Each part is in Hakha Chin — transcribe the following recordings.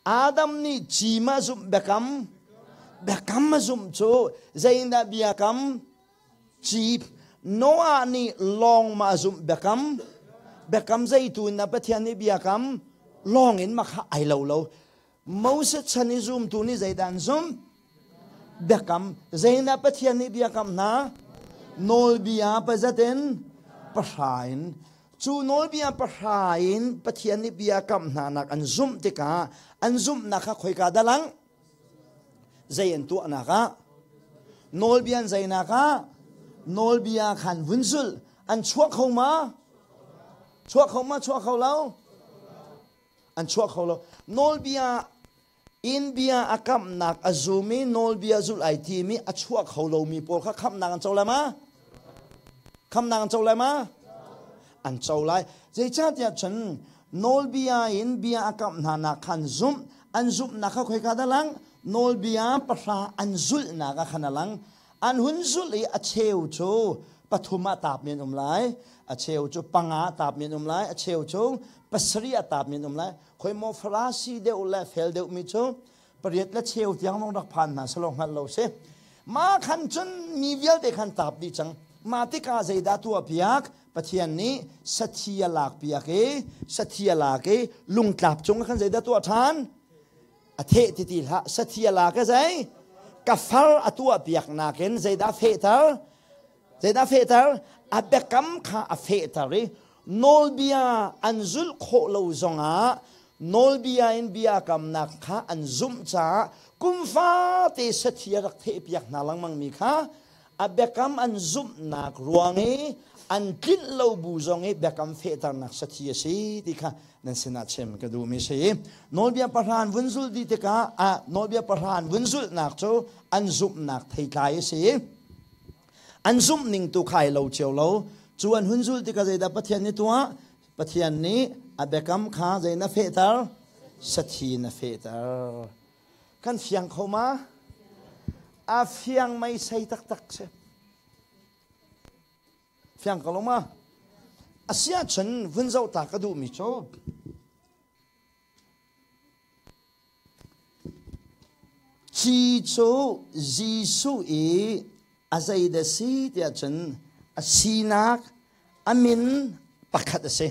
Adam nih ci ma zumh biakam biakam a zumh cu zeidah biakam ci Noah nih lawng ma zumh biakam biakam zeitu na Pathian nih biakam lawng in ma kha ai lo lo Moses chan i zumtu nih zeidah an zumh biakam zeidah Pathian nih biakam hna nawlbia pazatin pahra in Cu nawlbia pahra in Pathian nih bia kamh hnanak an zumh tikah an zumhnak kha khoika dah lang? Zei an tuahnak ah? Nawlbia an zeinak ah? Nawlbia khan vun zulh. An chuah kho ma? Chuah kho ma? Chuah kho lo? An chuah kho lo. Nawlbia in bia a kamhnak a zum i nawlbia zulh ai tim i a chuah kho lomi pawl kha khamhnak an co lai ma? Khamhnak an co lai ma? An co lai. Zeicahtiah cun nawlbia in bia a kamh hnanak khan zumh, an zumhnak kha khoika dah lang? Nawlbia pahra an zulhnak ah khan a lang. An hun zulh i a cheu cu pathum ah taap mi an um lai, a cheu cu panga ah taap mi an um lai, a cheu cu pasarih ah taap mi an um lai. Khoi maw Farasi deuh le fel deuh mi cu pariat le cheu tiang lawng rak phan hna selaw hngalh lo si. Ma khan cun mi vialte khan taap dih cang. Ma tikah zeidah tuah piak? Pathian nih sathi a lak piak i sathi a lak i lungtlap cung khan zeidah tuah ṭhan? A theh ti ti hlah. Sathi a lak i zei? Ka far a tuah piak nakin zeidah fehter? Zeidah fehter? A biakam kha a fehter i nawlbia an zulh khawh lo zongah nawlbia in biakamnak kha an zumh caah kum fate sathi a rak thehpiak hna lengmangmi kha a biakam an zumhnak ruang i an tlinh lo bu zong i biakam fehternak sathi a si ti kha nan sinah chim ka duhmi si. Nawlbia pahra an vun zulh dih tikah nawlbia pahra an vun zulhnak cu an zumhnak theitlai a si. An zumh ning tu kha ai lo cio lo. Cu an hun zulh tikah zeidah Pathian nih tuah? Pathian nih a biakam kha zei na fehter? Sathi na fehter. Kan fiang kho ma? A fiang meisei taktak si. Fiang ko lo ma? Asiahcun vun zoh ta ka duhmi cu Ci cu Jesuh i a zeidah si tiah cun a sinak a min pakhat a si.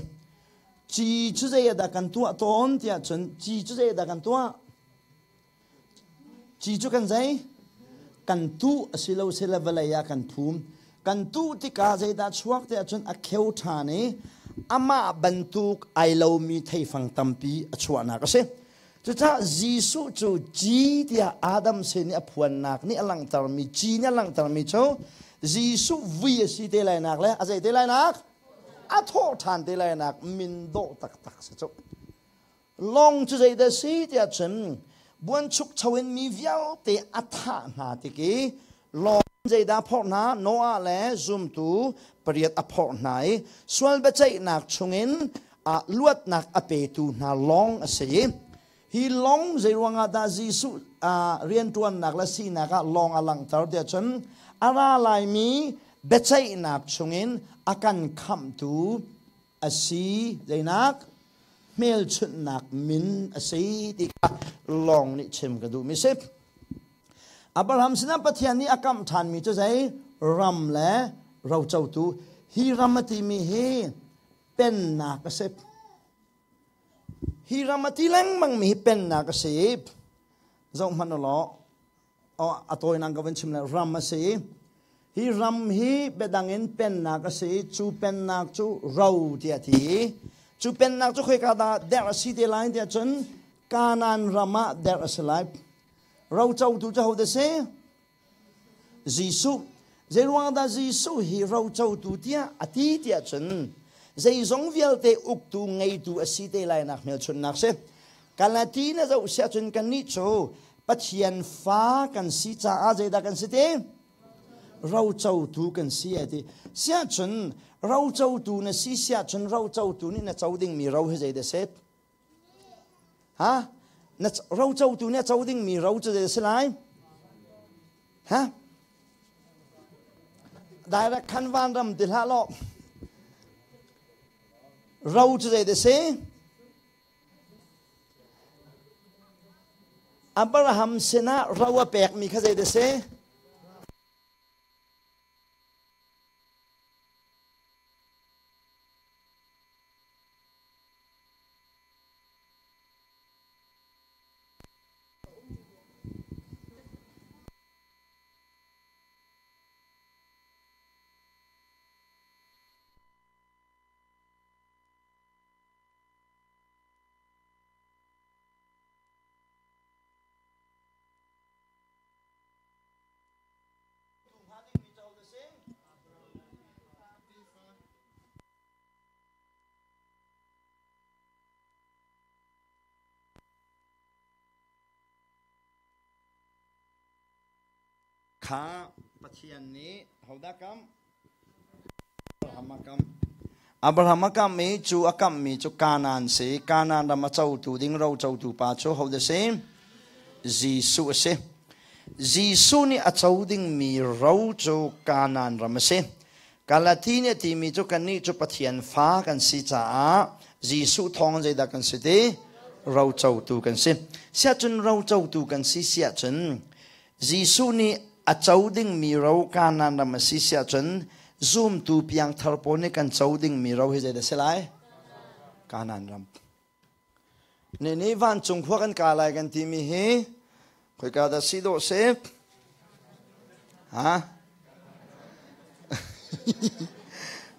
Ci cu zei ah dah kan tuah tawn tiah cun ci cu zei ah dah kan tuah? Ci cu kan zei? Kan tuh a si lo sile vawlei ah kan phum. Kan tuh tikah zeidah chuak tiah cun a kheu ṭhan i amah bantuk ai lomi theifang tampi a chuahnak a si. Cucaah Jesuh cu ci tiah Adam sin i a phuannak nih a langhtermi ci nih a langhtermi cu Jesuh vui a si te lainak le a zei te lainak a thawh ṭhan te lainak min dawh taktak si cu. Lawng cu zeidah si tiah cun buanchukcho in mi vialte a thah hna tik i lawng zeidah phorh hna Noah le zumtu pariat a phorh hna i sual biaceihnak chungin luatnak a petu hna lawng a si. Hi lawng zeiruangah dah Jesuh rianṭuannak le sinak ah lawng a langhter tiah cun a ra laimi biaceihnak chungin a kan khamhtu a si zeinak hmelchunhnak min a si ti kha lawng nih chim ka duhmi si. Abraham sinah Pathian nih a kamh ṭhanmi cu zei ram le rocotu hi ram a timi hi pennak a si. Hi ram a ti lengmangmi hi pennak a si. Zoh hmanh u law a tawinak ka van chim le ram a si. Hi ram hi biadang in pennak a si. Cu pennak cu ro tiah ti. Cu pennak cu khoika dah derh a si te lai tiah cun Kanaan ram ah derh a si lai. Ro cotu cu hodah si? Jesuh. Zeiruang dah Jesuh hi ro cotu tiah a ti tiah cun zeizong vialte uktu ngeitu a si te lainak hmelchunhnak si. Galati na zoh siah cun kannih cu Pathian fa kan si caah zeidah kan si ti? Rocotu kan si a ti. Siah cun rocotu na si siah cun rocotu nih na co dingmi ro hi zeidah si? Ha? Na rocotu nih a co dingmi ro cu zei a si lai? Ha? Direct khan vanram ti hlah law. Ro cu zei dah si? Abraham sinah ro a pekmi kha zei dah si? Kha Pathian nih hodah kam? Abraham a kam. Abraham a kam i cu a kammi cu Kanaan si. Kanaan ram a cotu ding ro cotu pa cu hodah si? Jesuh a si. Jesuh nih a co dingmi ro cu Kanaan ram a si. Galati nih a timi cu kannih cu Pathian fa kan si caah Jesuh thawng zeidah kan si ti? Rocotu kan si. Siahcun rocotu kan si siahcun Jesuh nih a co dingmi ro Kanaan ram a si siahcun zumtu piangthar pawl nih kan co dingmi ro hi zeidah si lai? Kanaan ram. Nih nih vancung khua kan ka lai kan timi hi khoika dah si dawh si? Ha?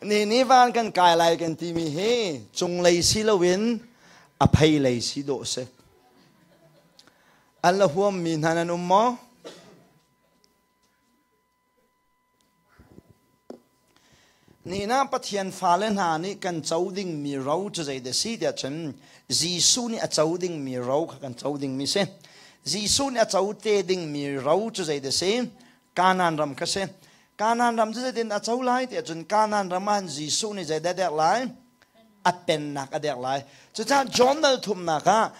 Nih nih van kan kai lai kan timi hi cunglei si loin a phei lei si dawh si. An la huammi hna nan um maw? Nihin ah Pathian fale hna nih kan co dingmi ro cu zeidah si tiah cun Jesuh nih a co dingmi ro kha kan co dingmi si. Jesuh nih a co te dingmi ro cu zeidah si? Kanaan ram kha si. Kanaan ram cu zeitin a co lai tiah cun Kanaan ram ah Jesuh nih zeidah a derh lai? A pennak a derh lai. Cucaah John dal thumnak ah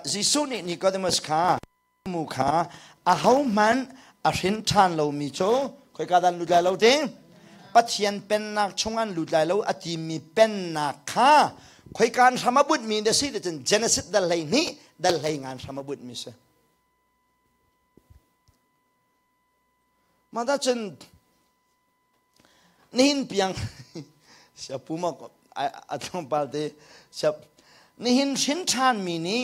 Jesuh nih Nicodemus kha mu kha ahohmanh a hrin ṭhan lomi cu khoika dah an lut lai lo ti? Pathian pennak chung an lut lai lo a timi pennak kha khoika an hram a bunhmi na si ticun Genesis dal 12 dal 15 an hram a bunhmi si. Mah cun Nihin piang siapu ma a tlawmpal te siap nihin hrin ṭhanmi nih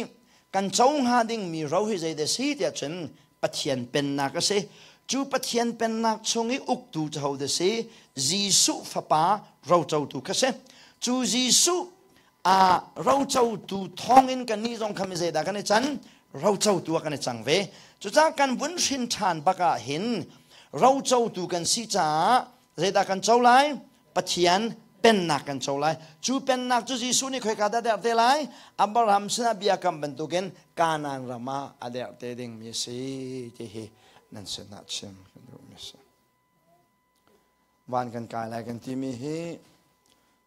kan co hnga dingmi ro hi zeidah si tiah cun Pathian pennak a si. Cu Pathian pennak chung i uktu cu hodah si? Jesuh fapa rocotu kha si. Cu Jesuh a rocotu thawngin kannih zong kha mi zeidah kan i can? Rocotu ah kan i cang ve. Cucaah kan vun hrin ṭhan bak ah hin rocotu kan si caah zeidah kan co lai? Pathian pennak kan co lai. Cu pennak cu Jesuh nih khoika dah derh te lai? Abraham sinah biakam bantukin Kanaan ram ah a derh te dingmi a si ti hi nan sinah chim kan duhmi a si. Van kan kai lai kan timi hi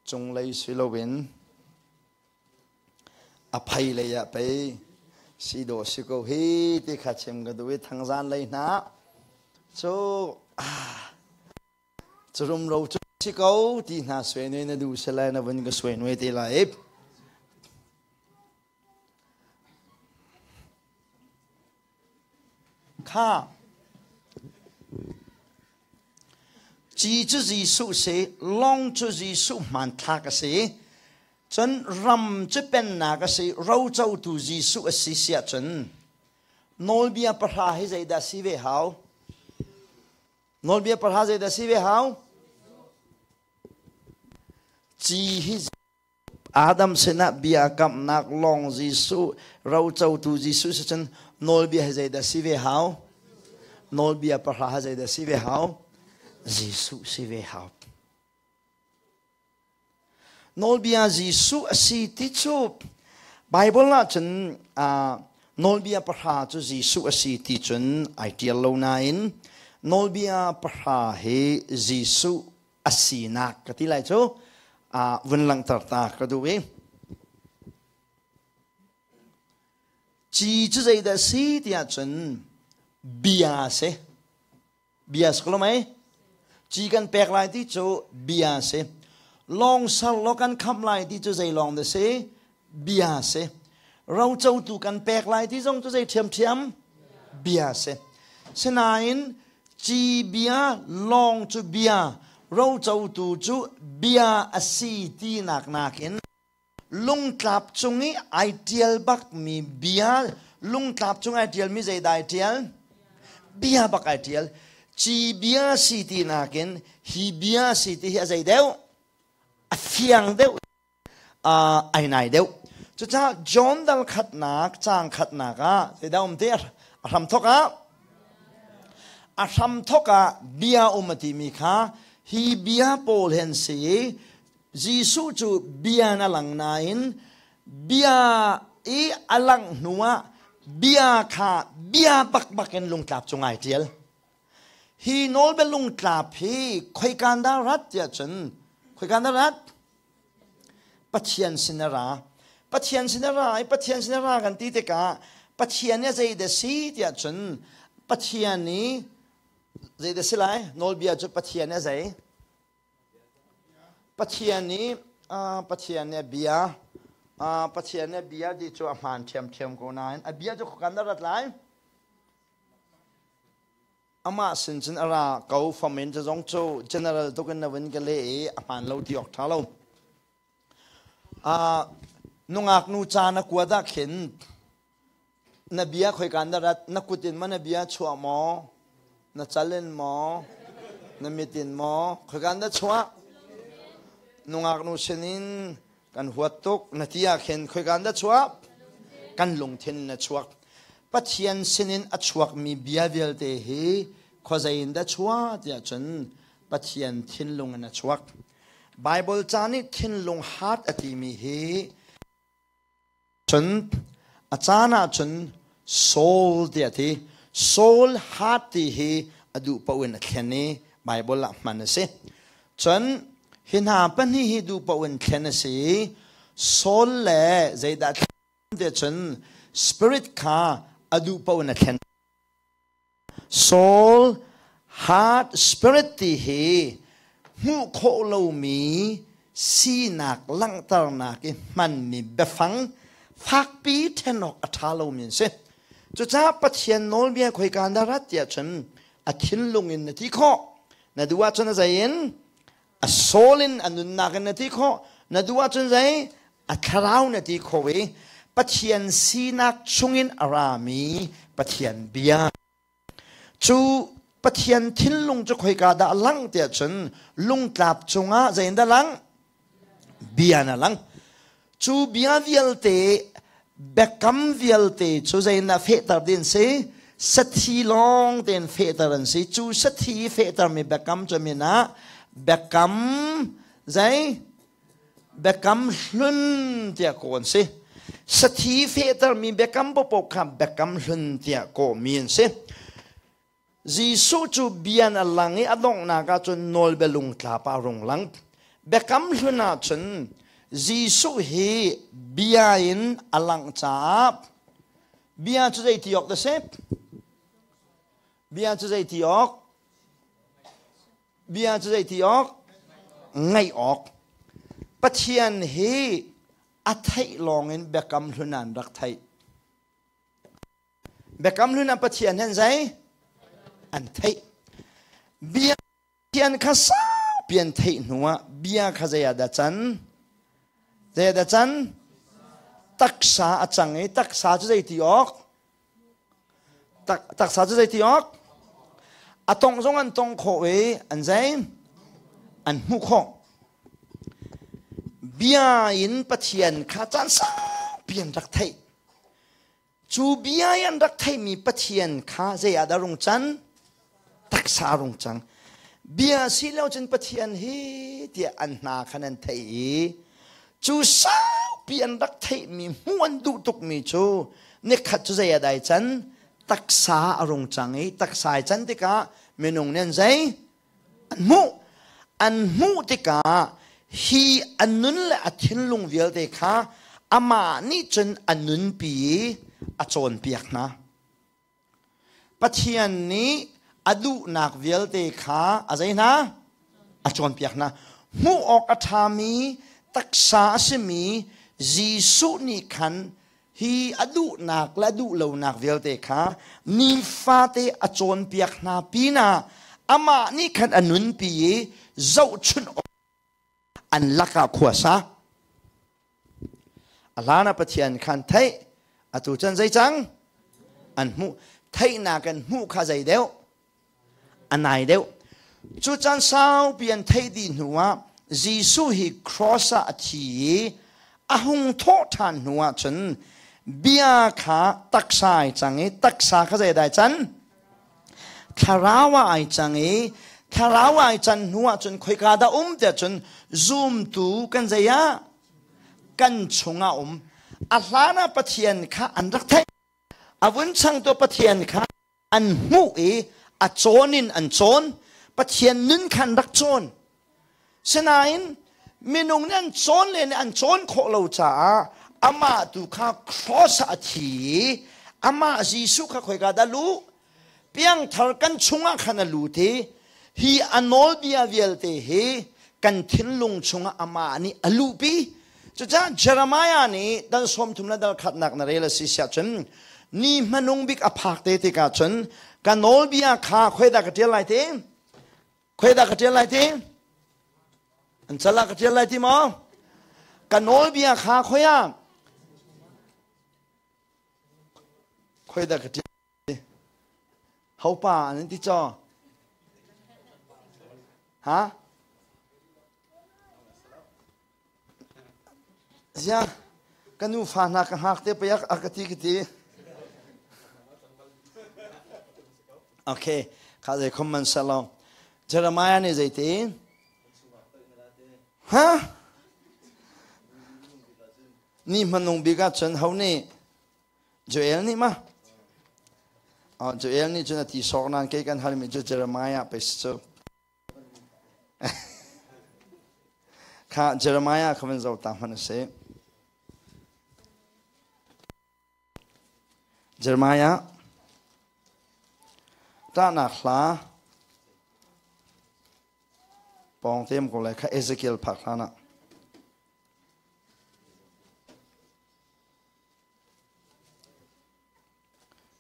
cunglei si loin a phei lei ah pei si dawh si ko hi ti kha chim ka duh i thangzan lei hna cu cu rumro cu si ko ti hna suai nuai na duh si lai na vun ka suai nuai te lai. Kha ci cu Jesuh si, lawng cu Jesuh hmanthlak a si. Cun ram cu pennak a si, rocotu Jesuh a si siah cun nawlbia pahra hi zeidah si ve hau? Nawlbia pahra zeidah si ve hau? Ci hi Adam sinah bia kamnak lawng Jesuh rocotu Jesuh si cun nawlbia hi zeidah si ve hau? Nawlbia pahra hi zeidah si ve hau? Jesuh si ve hau. Nawlbia Jesuh a si ti cu Bible ah cun nawlbia pahra cu Jesuh a si ti cun ai ṭial lo nain nawlbia pahra hi Jesuh a sinak ka ti lai cu vun langhter ta ka duh i ci cu zeidah si tiah cun bia si bia si ko mei ci kan pek lai ti cu bia si lawng sar lo kan khamh lai ti cu zei lawng dah si bia si. Rocotu kan pek lai ti zong cu zei ṭhiamṭhiam bia si. Sinain ci bia lawng cu bia, rocotu cu bia a si tinak nakin lungtlap cung i ai ṭial bakmi bia, lungtlap cung ai ṭialmi zeidah ai ṭial? Bia bak ai ṭial. Ci bia si ti nakin hi bia si ti hi a zei deuh? A fiang deuh, ai nai deuh. Cucaah John dal khatnak, caang khatnak ah zeidah um ti? A hramthawk ah a hramthawk ah bia um a timi kha hi bia pawl hen si i Jesuh cu bia na lang nain bia i a langh hnuah bia kha bia bakbak in lungtlap cu ngai ṭial. Hi nawlbia lungtlap hi khoikan dah rat tiah cun khoikan dah rat? Pathian sin a ra. Pathian sin a ra i Pathian sin a ra kan ti tikah Pathian nih zei dah si tiah cun Pathian nih zei dah si lai? Nawlbia cu Pathian nih a zei? Pathian nih Pathian nih a bia Pathian nih a bia ti cu a hmaan ṭhiamṭhiam ko nain a bia cu khuakan dah rat lai? Amah sin cun a ra ko fam in cu zong cu general tuk in na vun ka leh i a hmaan lo ti awk ṭha lo. Nungak nu ca na kuat ah khin na bia khoika na rat na kut in ma na bia chuah maw na cal in maw na mit in maw khoika na chuah nungak nu sinin kan huat tuk na ti ah khin khoika na chuah kan lungthin na chuak Pathian sinin a chuakmi bia vialte hi khuazei in dah chuah tiah cun Pathian thinlung in a chuak Bible ca nih thinlung heart a timi hi Cun a caan ahcun soul tiah a ti. Soul heart ti hi a duh paoh in a thlen i Bible ah hman a si. Cun hi hna pahnih hi duh paoh in thlen a si i soul le zeidah thlen tiah cun spirit kha a duh paoh in a thlen. Soul, heart, spirit ti hi hmuh khawh lomi sinak langhternak i hmanmi biafang fakpi ṭhen awk a ṭha lomi an si. Cucaah Pathian nawlbia khoika na rat tiah cun a thinlung in na ti khawh. Na duh ahcun a zei in? A soul in a nunnak in na ti khawh. Na duh ahcun zei? A thlarau na ti kho i Pathian sinak chungin a rami Pathian bia cu Pathian thinlung cu khoika dah lang tiah cun lungtlap cungah zei in dah lang? Bia na lang. Cu bia vialte biakam vialte cu zei in dah fehter din si? Sathi lawng tein fehter an si. Cu sathi fehtermi biakam cu min ah biakam zei? Biakam hlun tiah kawh an si. Sathi fehtermi biakam paohpaoh kha biakam hlun tiah kawhmi an si. Jesuh cu bian a lang i a donghnak ah cun nawlbia lungtlap ah a rung lang. Biakam hlun ah cun Jesuh hi bia in a langh caah bia cu zei ti awk dah si? Bia cu zei ti awk? Bia cu zei ti awk? Ngaih awk. Pathian hi a theih lawngin biakam hlun an rak theih. Biakam hlun ah Pathian hen zei? An theih. Bia Pathian kha saupi an theih hnuah bia kha zei ah dah can? Zei ah dah can? Taksa a cang i taksa cu zei ti awk? Taksa cu zei ti awk? A tongh zong an tong khawh i an zei? An hmuh khawh. Bia in Pathian kha caan saupi an rak theih. Cu bia i an rak theihmi Pathian kha zei ah dah rung can? Taksa rung cang. Bia si lo cun Pathian hi tiah an hna khan an theih i cu saupi an rak theihmi hmuh an duh tukmi cu nikhat cu zei ah dah ai can? Taksa a rung cang i taksa ai can tikah minung nih an zei? An hmuh. An hmuh tikah hi a nun le a thinlung vialte kha amah nih cun a nunpi i a cawnpiak hna. Pathian nih a duhnak vialte kha a zei hna? A cawnpiak hna. Hmuh awk a ṭhami taksa a simi Jesuh nih khan Hi a duhnak le a duh lonak vialte kha nifate a cawnpiak hna pinah amah nih khan a nunpi i zohchunh an lakah khua sa. A hlan ah Pathian khan theih, atu cun zei cang? An hmuh. Theihnak in hmuh kha zei deuh? A nai deuh. Cu caan saupi an theih dih hnuah Jesuh hi cross ah a thi i a hung thawh ṭhan hnuah cun bia kha taksa ai cang i taksa kha zeidah ai can? Thlarau ah ai cang i thlarau ai can hnuah cun khoika dah um tiah cun zumtu kan zei ah kan chungah um. A hlan ah Pathian kha an rak theih. A vun changtu Pathian kha an hmuh i a cawn in an cawn. Pathian nun kha an rak cawn. Sinain minung nih an cawn le nih an cawn khawh lo caah amah tu kha cross ah a thi i amah Jesuh kha khoika dah luh? Piangthar kan chungah khan a lut i hi a nawlbia vialte hi kan thinlung chungah amah nih a luhpi. Cucaah Jeremiah nih dal 30 le dal khatnak na rel a si siah cun ni hmanung bik a phak te tikah cun ka nawlbia kha khoidah ka ṭial lai ti? Khoidah ka ṭial lai ti? An cal ah ka ṭial lai ti maw? Ka nawlbia kha khoi ah? Khoidah ka ṭial ti? Hopa an ti caw? Ha? Ziah ka nu fa hna ka hngak te pei a ka ti ka ti. Okay, kha zei khom man selaw. Jeremiah nih zeiti? Ha? Ni hmanung bik ah cun ho nih Joel nih ma? Oh, Joel nih cun a ti sawk nain kei kan halmi cu Jeremiah pei si cu. Kha Jeremiah kha van zoh ta hmanh a si. Jeremiah ṭahnak hla pawng tem ko lai kha Ezekiel phak hlan ah.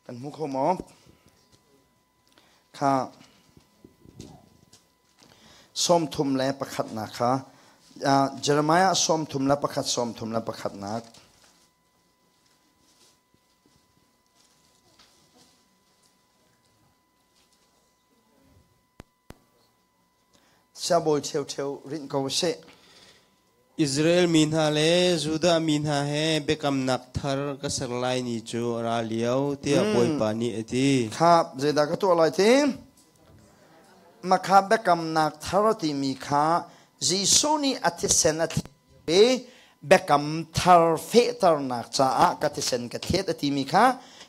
Kan hmu kho maw? Kha 31 kha Jeremiah 31 31 Siangbawi ṭheuṭheu rinh ko seh. Israel mi hna le Judah mi hna he biakamnak thar ka ser lai ni cu a ra lio, tiah Bawipa nih a ti. Kha zeidah ka tuah lai ti? Makha biakamnak thar timi kha Jesuh nih a thisen a thli i biakam thar fehternak caah ka thisen ka thlet a timi kha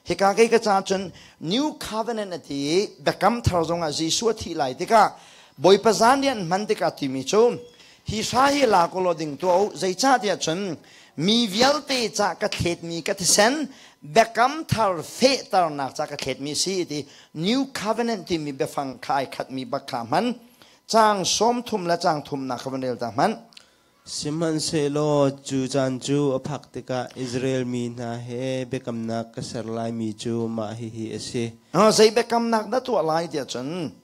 hika kei ka ca cun New Covenant a ti i biakam thar zongah Jesuh a thih lai tikah Bawipa zan rian hman tikah timi cu hi hra hi la ko law ding tuah u zeicahtiah cun mi vialte ca ka thletmi ka thisen biakam thar fehternak ca ka thletmi si ti New Covenant timi biafang kha ai khatmi bak kha hman caang 30 le caang thumnak kha van rel ta hmanh. Sihmanhsehlaw cu caan cu a phak tikah Israel mi hna he biakamnak ka ser laimi cu mah hihi a si. Zei biakamnak dah tuah lai tiah cun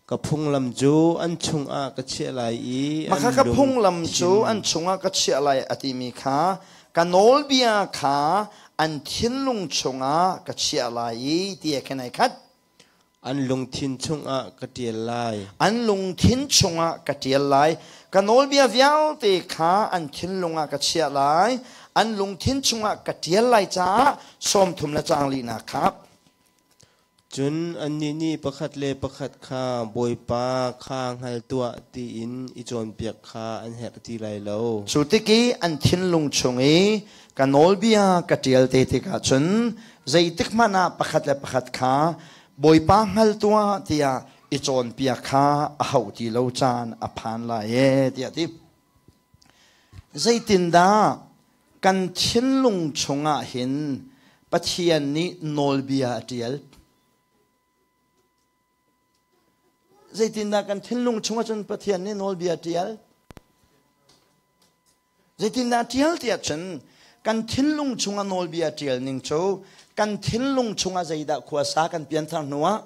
Ka phunglam cu an chungah ka chiah lai i an Maka ka phunglam cu an chungah ka chiah lai a timi kha ka nawlbia kha an thinlung chungah ka chiah lai i ti khin ai khat. An lungthin chungah ka ṭial lai. An lungthin chungah ka ṭial lai. Ka nawlbia vialte kha an thinlung ah ka chiah lai. An lungthin chungah ka ṭial lai caah 30 le caang linak kha. Cun annih nih pakhat le pakhat kha Bawipa kha hngal tuah tiin i cawnpiak kha an herh ti lai lo. Cu tik i an thinlung chung i ka nawlbia ka ṭial te tikah cun zeitik hmanh ah pakhat le pakhat kha Bawipa hngal tuah tiah i cawnpiak kha a hauh ti lo caan a phan lai ee tiah a ti. Zeitindah kan thinlung chungah hin Pathian nih nawlbia a ṭial? Zeitindah kan thinlung chungah cun Pathian nih nawlbia a ṭial? Zeitindah ṭial tiah cun Kan thinlung chungah nawlbia ṭial ning cu kan thinlung chungah zeidah khua sa kan pianthar hnuah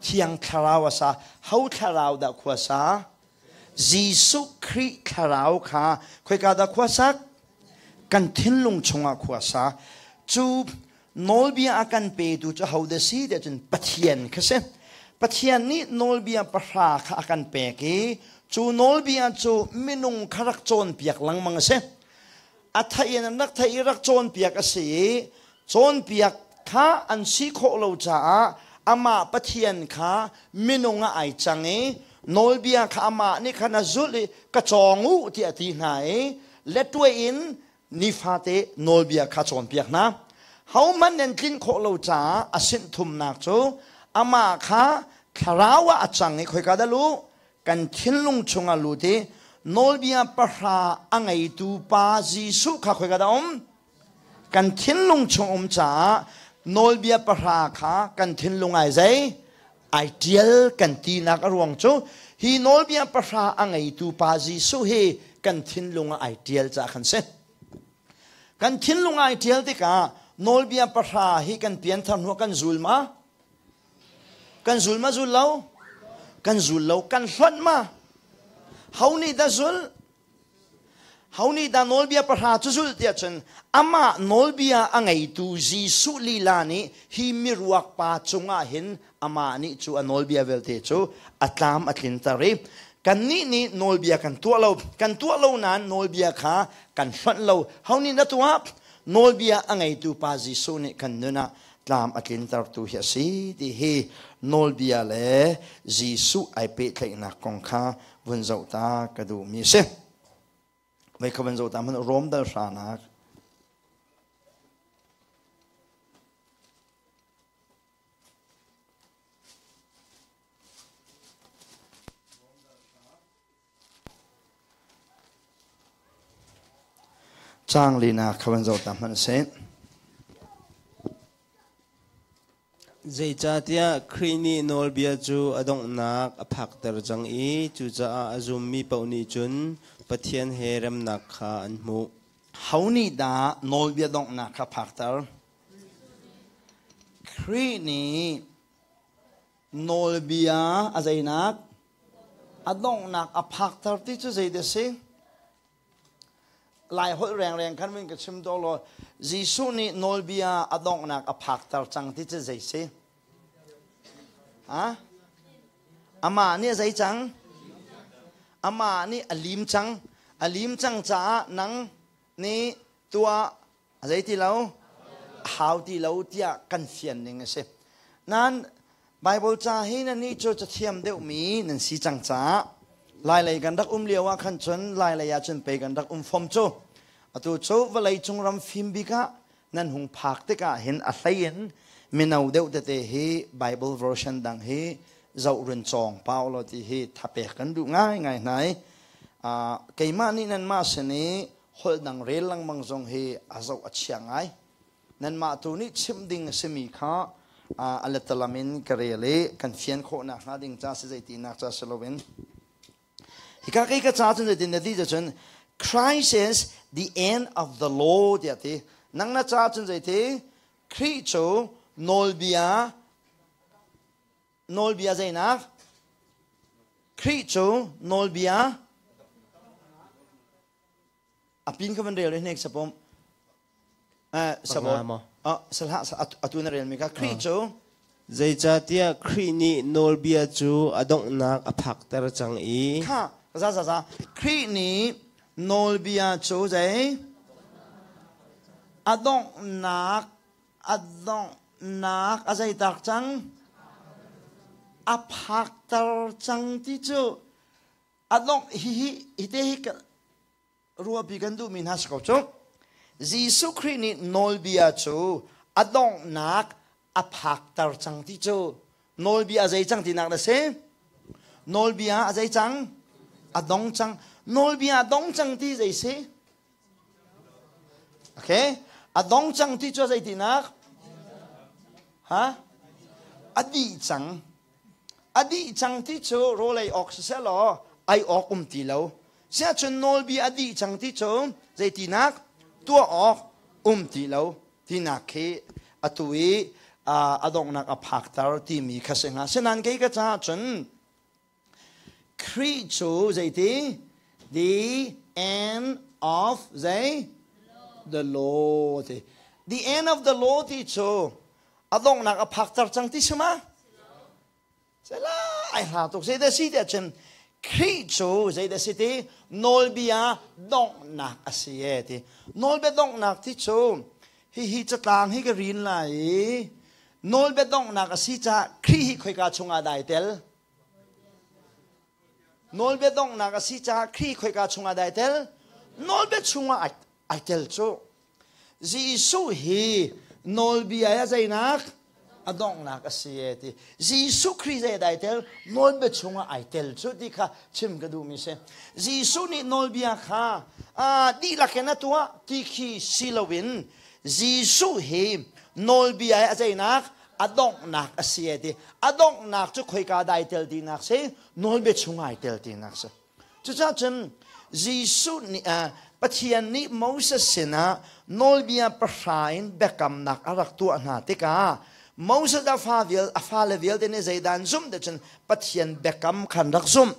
Thiang Thlarau a sa. Ho thlarau dah khua sa? Jesuh Khrih thlarau kha khoika dah khua sak? Kan thinlung chungah khua sa. Cu nawlbia a kan petu cu ho dah si tiah cun Pathian kha si. Pathian nih nawlbia pahra kha a kan pek i cu nawlbia cu minung kha rak cawnpiak lengmang a si. A theih in an rak theih i rak cawnpiak a si i cawnpiak kha an si khawh lo caah amah Pathian kha minung ah ai cang i nawlbia kha amah nih khan a zulh i ka cawng u tiah a ti hna i letuai in nifate nawlbia kha cawnpiak hna. Hohmanh nan tlinh khawh lo caah a sinh thumnak cu amah kha thlarau ah a cang i khoika dah lu kan thinlung chungah lut i nawlbia pahra a ngeitu pa Jesuh kha khoika dah um? Kan thinlung chung um caah nawlbia pahra kha kan thinlung ai zei? Ai ṭial kan tinak a ruang cu hi nawlbia pahra a ngeitu pa Jesuh hi kan thinlung ah ai ṭial caah kan si. Kan thinlung ai ṭial tikah nawlbia pahra hi kan pianthar hnu kan zul ma? Kan zul ma zul lo? Kan zul lo. Kan hlonh ma? Ho nih dah zul? Ho nih dah nawlbia pahra cu zulh tiah cun amah nawlbia a ngeitu Jesuh lila nih hi miruak pa cungah hin amah nih cu a nawlbia vialte cu a tlam a tlinter i kannih nih nawlbia kan tuah lo. Kan tuah lo nain nawlbia kha kan hlonh lo. Ho nih na tuah? Nawlbia a ngeitu pa Jesuh nih kan nun ah tlam a tlintertu hi a si ti hi nawlbia le Jesuh ai pehtlaihnak kong kha vun zoh ta ka duhmi a si. Voi kha vun zoh ta hmanh Rom dal hranak Caang linak kha van zoh ta hmanh seh. Zeicahtiah Khrih nih nawlbia cu a donghnak a phakter cang i cucaah a zummi paoh nih cun Pathian he remnak kha an hmuh. Ho nih dah nawlbia donghnak kha phakter? Khrih nih nawlbia a zeinak? A donghnak a phakter ti cu zeidah a si? Lai holh rengreng khan vun ka chim to law Jesuh nih nawlbia a donghnak a phakter cang ti cu zei si? Ha? Amah nih a zei cang? Amah nih a lim cang. A lim cang caah nang nih tuah a zei ti lo? Hau ti lo tiah kan fian ning a si. Nan Bible ca hi nan nih cu cathiam deuhmi nan si cang caah Lailei kan rak um lio ah khan cun Lailei ah cun pei kan rak um fom cu. Atu cu vawlei cung ram fim bik ah nan hung phak tikah hin a hlei in mino deuh tete hi Bible version dang hi zoh run cawng pau lo ti hi thapek kan duh ngai ngai hna i keimah nih nanmah sin i holh dang rel lengmang zong hi a zoh a chia ngai. Nanmah tu nih chimh ding a simi kha a letalam in ka rel i kan fian khawhnak hnga ding ca si zeitinak ca si loin hika kei ka ca cun zeitin na ti cun Christ is the end of the law tiah ti nang na ca cun zeiti Khrih cu nawlbia nawlbia zeinak Khrih cu nawlbia a pin kha van rel hnek sapom Panga maw? Salah atu na relmi kha Khrih cu Zeicahtiah Khrih nih nawlbia cu a donghnak a phakter cang i kha za za za Khrih nih nawlbia cu zei a donghnak a donghnak a zeitak cang a phakter cang ti cu a dongh hi hi te hi ruahpi kan duhmi hna si ko cu. Jesuh Khrih nih nawlbia cu a donghnak a phakter cang ti cu nawlbia a zei cang tinak na si? Nawlbia a zei cang? A dong cang. Nawlbia a dong cang ti zei si? Okay. A dong cang ti cu a zei tinak? Ha? A dih cang. A dih cang ti cu rawl ei awk siseh law ei awk um ti lo. Siahcun nawlbia a dih cang ti cu zeitinak? Tuah awk um ti lo tinak khi atu i a donghnak a phakter timi kha si hnga. Sinain kei ka caah cun Khrih cu zeiti? The end of the law ti. The end of the law ti cu a donghnak a phakter cang ti si ma? Sela ai hla tuk. Zeidah si tiah cun Khrih cu zeidah si ti nawlbia donghnak a si e ti. Nawlbia donghnak ti cu hihi catlang hi ka rin lai i nawlbia donghnak a si caah Khrih hi khoika chungah dai tel? Nawlbia donghnak a si caah Khrih khoika chungah dai tel? Nawlbia chungah ai tel cu. Jesuh hi nawlbia a zeinak a donghnak a si e ti. Jesuh Khrih zei dai tel nawlbia chungah ai tel cu ti kha chim ka duhmi si. Jesuh nih nawlbia kha dihlak in a tuah ti khi si loin Jesuh hi nawlbia a zeinak a donghnak a si e ti. A donghnak cu khoika dai tel tinak si nawlbia chungah ai tel tinak si. Cucaah cun Jesuh nih Pathian nih Moses sinah nawlbia pahra in biakamnak a rak tuah hna tikah Moses a fa vial a fale vialte nih zeidah an zumh ti cun Pathian biakam khan rak zumh.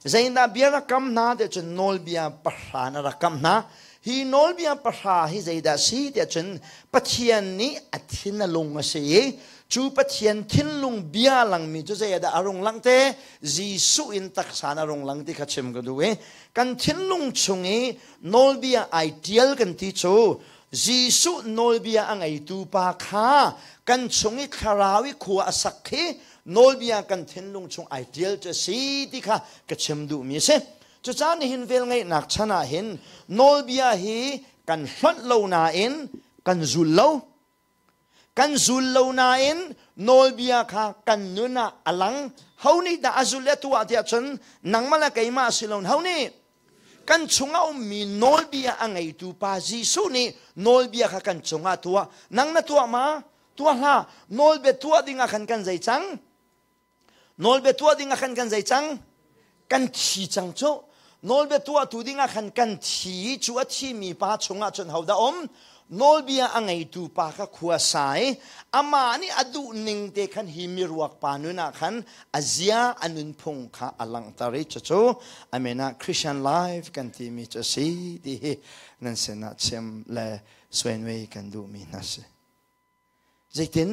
Zeidah bia rak kam hna ti cun nawlbia pahra in a rak kam hna. Hi nawlbia pahra hi zeidah si tiah cun Pathian nih a thin a lung a si i cu Pathian thinlung bia langmi cu zeidah a rung lang te Jesuh in taksa na rung lang ti kha chim ka duh i kan thinlung chung i nawlbia ai tial kan ti cu Jesuh nawlbia a ngeitu pa kha kan chung i thlarau i khua a sak khi nawlbia kan thinlung chung ai tial cu si ti kha ka chim duhmi a si. Cucaah nihin vel ngeihnak chan ah hin nawlbia hi kan hlonh lo nain kan zul lo. Kan zul lo nain nawlbia kha kan nun ah a lang. Ho nih dah a zul le a tuah tiah cun nangmah le keimah si lo ho nih kan chungah ummi nawlbia a ngeitu pa Jesuh nih nawlbia kha kan cungah tuah. Nang na tuah ma? Tuah hlah. Nawlbia tuah ding ah khan kan zei cang? Nawlbia tuah ding ah khan kan zei cang? Kan thi cang cu. Nawlbia tuahtu ding ah khan kan thi cu a thimi pa chungah cun hodah um? Nawlbia a ngeitu pa kha khua sa i amah nih a duh ning te khan hi miruak pa nun ah khan a zia a nunphung kha a langhter i cucu amen ah Christian life kan timi cu a si ti hi nan sinah chim le suainwei kan duhmi hna si. Zeitin?